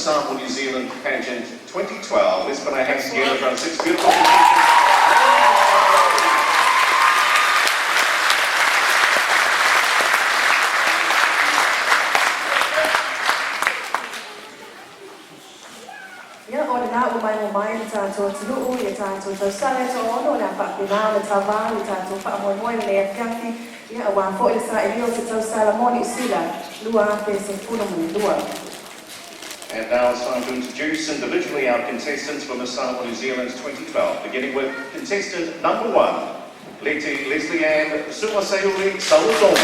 Samoa New Zealand Pageant 2012. Let's put our hands together for our six beautiful contestants. Ia, o lena ua maimoa mai le tatou atunuu i le tatou tausaga e toaono o le a faapena ona tauva le tatou faamoemoe i lenei afiafi, ia aua foi le sailia o se tausala mo Niu Sila 2012. And now it's time to introduce individually our contestants for Miss Samoa New Zealand 2012, beginning with contestant number one, Leti Leslie Ann Suaseuli Salutonga.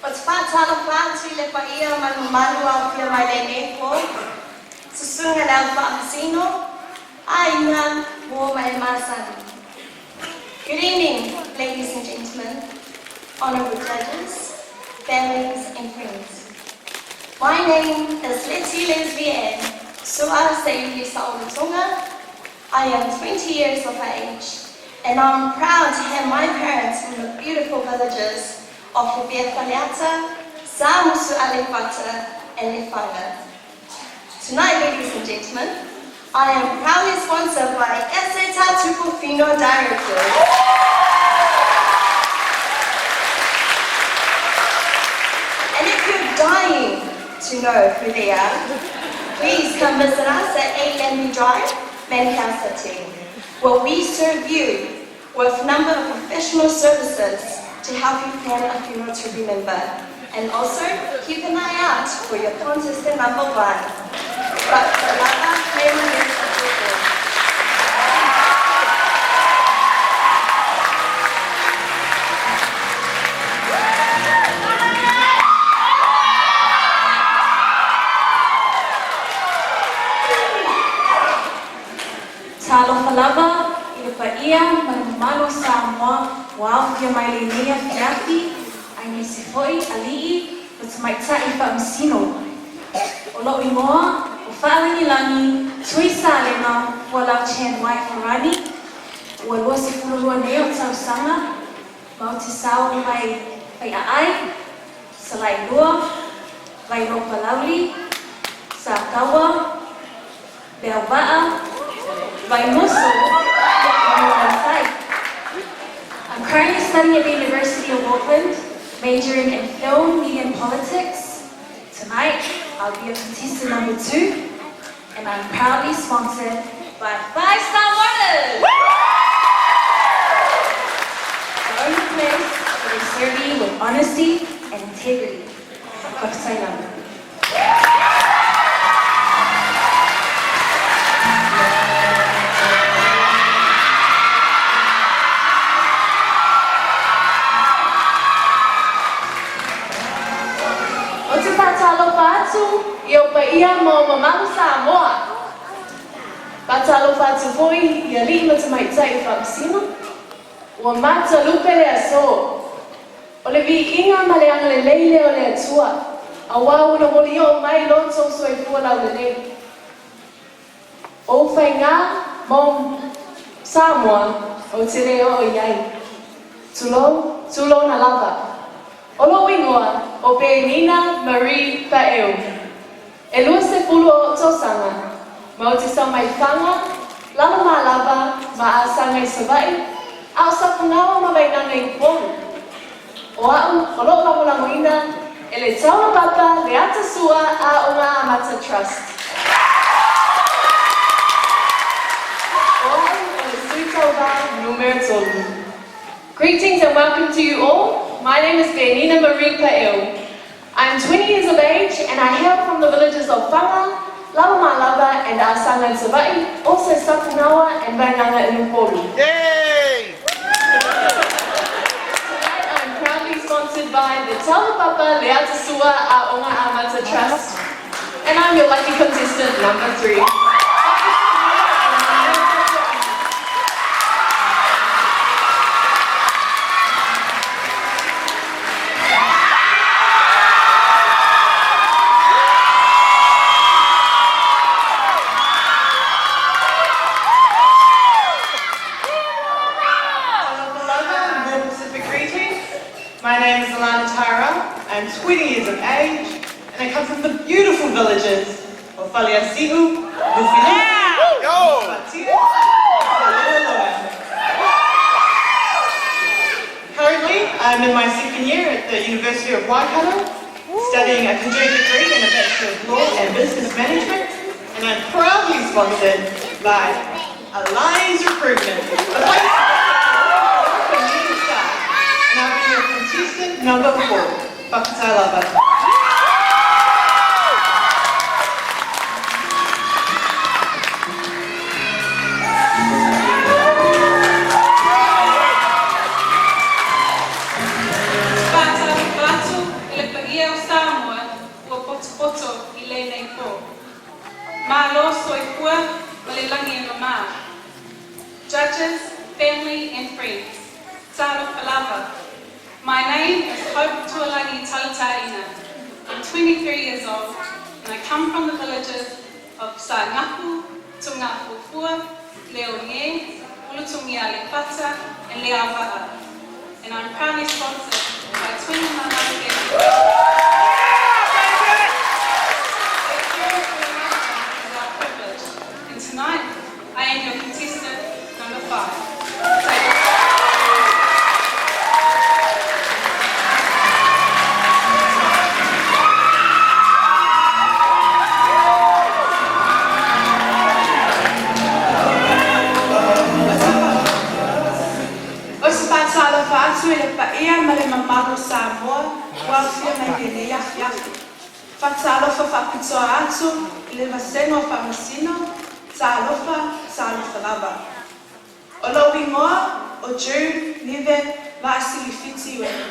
Ou te faatalofa atu i le paia ma le mamalu o aofia mai lenei po, susuga i le au faamasino, aiga, uo ma e masani. Good evening, ladies and gentlemen, honorable judges, families and friends. My name is Leti Leslie Ann Sua Seuli Saolutonga. I am 20 years of age and I'm proud to have my parents from the beautiful villages of Lupia Faleata, Samusu Aleipata and Lefaga. Tonight, ladies and gentlemen, I am proudly sponsored by Eseta Tupu Funeral Directors. And if you're dying to know who they are, please come visit us at 8 Langley Drive, Manukau City, where we serve you with a number of professional services to help you plan a funeral to remember. And also, keep an eye out for your contestant number one. But for lava, Talofa lava i le paia ma le mamalu o Samoa ua aofia mai lenei afiafi, aemaise foi alii ma tamaitai faamasino. O lou igoa o Faalagilagi Tui Salema Fualau Chan Wai Farani, ua 22 nei ou tausaga ma ou te sao mai Faiaai, Salailua, Vailoa Palauli, Sataua, Leauvaa, Vaimoso, ma I'm currently studying at the University of Auckland, majoring in film, media and politics. Tonight, I'll be a contestant number two, and I'm proudly sponsored by Five Star Motors! The only place where they serve you with honesty and integrity. Faafetai lava. Ou te faatalofa atu i ou paia ma ou mamalu Samoa. Faatalofa atu foi i alii ma tamaitai faamasino, ua matalupe le aso. O le viiga ma le agalelei lea o le Atua, aua ua na molioo mai lo outou soifua laulelei. O ou faiga ma ou Samoa ou te le oo i ai. Tulou, tulona lava. O lou igoa o Penina Marie Paeu. E 20 ou tausaga, ma ou te sau mai Faga, Lalomalava ma Asaga i Savaii, a o Sapugaoa ma Vainanga i Upolu. O au o loo lagolagoina e le Taulapapa le Atasua Aoga Amata Trust. O au o le Sui Tauva numera tolu. Greetings and welcome to you all. My name is Benina Marie Paeu. I'm 20 years of age and I hail from the villages of Faga, Lalomalava and Asaga in Savaii, also Sapugaoa and Vainanga in Upolu. Yay! Tonight I'm proudly sponsored by the Taulapapa Leatasua Aoga Amata Trust, and I'm your lucky contestant number three. Talofa lava, My name is Alana Tyrell. I'm 20 years of age and I come from the beautiful villages of Faleasiu, Lufilufi, Fatia, and Saleloa. Currently, I'm in my second year at the University of Waikato, studying a conjoint degree in a Bachelor of Law and Business Management, and I'm proudly sponsored by Alliance Recruitment, the place for new staff. And I'll be your contestant number 4, Whakatai Lava. Faatalofa atu i le paia o Samoa ua potopoto i lenei pō. Malo soifua ma le lagi e mama. Judges, family and friends, talofa lava. My name is Hope Tualagi Talataina. I'm 23 years old and I come from the villages of Sa'anapu, Tungafufua, Leonge, Ulutungi Aleipata and Leauva'a. And I'm proudly sponsored by Twin Mama is our privilege. And tonight, I am your contestant number 5. O se faatalofa atu i le paia ma le mamalu o Samoa ua aofia mai i lenei afiafi. Faatalofa faapitoa atu i le vasega o Faamasino, talofa, talofa lava. O lou igoa o June Nive Vaasilifiti Ueni.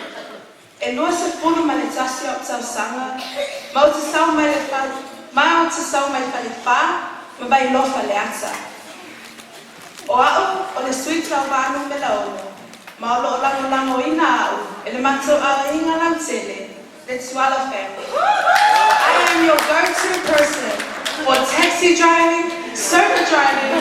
E 21 o'u tausaga, ma ou te sau mai le ma ou te sau mai Falefa ma Vailoa Faleata. O a'u o le sui tauva numera 6, ma o lo'o lagolagoina a'u e le matou aiga lautele, le Tuala family. I am your go-to person for taxi driving, sofa driving,